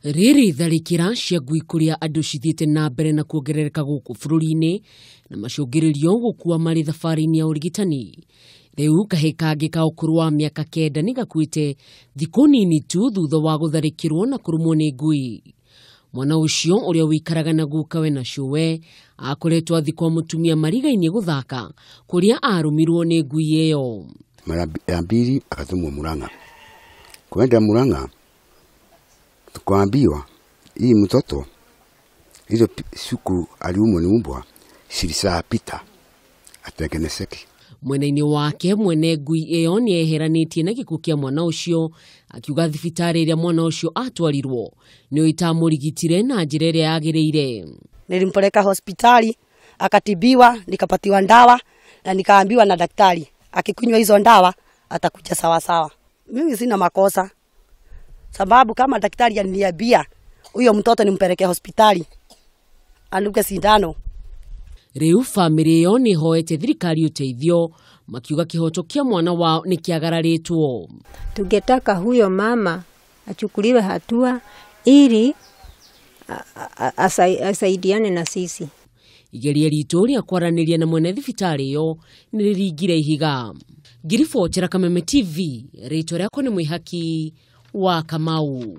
Rĩrĩ tharĩkĩra cia ngui kũrĩa andũ cithiĩte na mbere na kuongerereka gũkũ bũrũri-inĩ na macũngĩrĩrio gũkua marĩ thabarĩ-inĩ ya ũrigitani. Rĩu kahĩĩ kangĩ ka ũkũrũ wa mĩaka 9 nĩ gakuĩte thikũ nini tu thutha wa gũtharĩkĩrwo na kũrũmwo nĩ ngui. Mwana ũcio ũrĩa ũikaraga na gukawe na cũwe akoretwo athiĩ kwa mũtumia marigainie gũthaka kũrĩa arũmirwo nĩ ngui ĩyo. Mara ya mbili akatumwa Murang'a. Kwenda Murang'a tukaambiwa hii mtoto hizo siku aliumwa ni umbwa zilishapita atengenezeke. Mwena-inĩ wake mwene ngui ĩyo nĩ eheranĩtie na gĩkuũ kĩa mwana ũcio akiuga thibitarĩ ĩrĩa mwana ũcio atwarirwo nĩyo itamũrigitire na njĩra ĩrĩa yagĩrĩire. Nilimpeleka hospitali akatibiwa, nikapatiwa ndawa na nikaambiwa na daktari akikunywa hizo ndawa atakuja sawa sawa. Mimi sina makosa, sababu kama daktari aliniambia huyo mtoto nimpeleke hospitali anuke sindano. Rĩu bamĩrĩ ĩyo nĩ ĩhoete thirikari ũteithio makiuga kĩhoto kĩa mwana wao nĩ kĩagararĩtwo. Tungetaka huyo mama achukuliwe hatua ili asaidiane na sisi. Igeria ritũ rĩa kwaranĩria na mwene thibitarĩ ĩyo nĩ rĩringire ihiga. Ngiribotera Kameme TV, rĩtwa rĩakwa nĩ Mwĩhaki wa Kamau.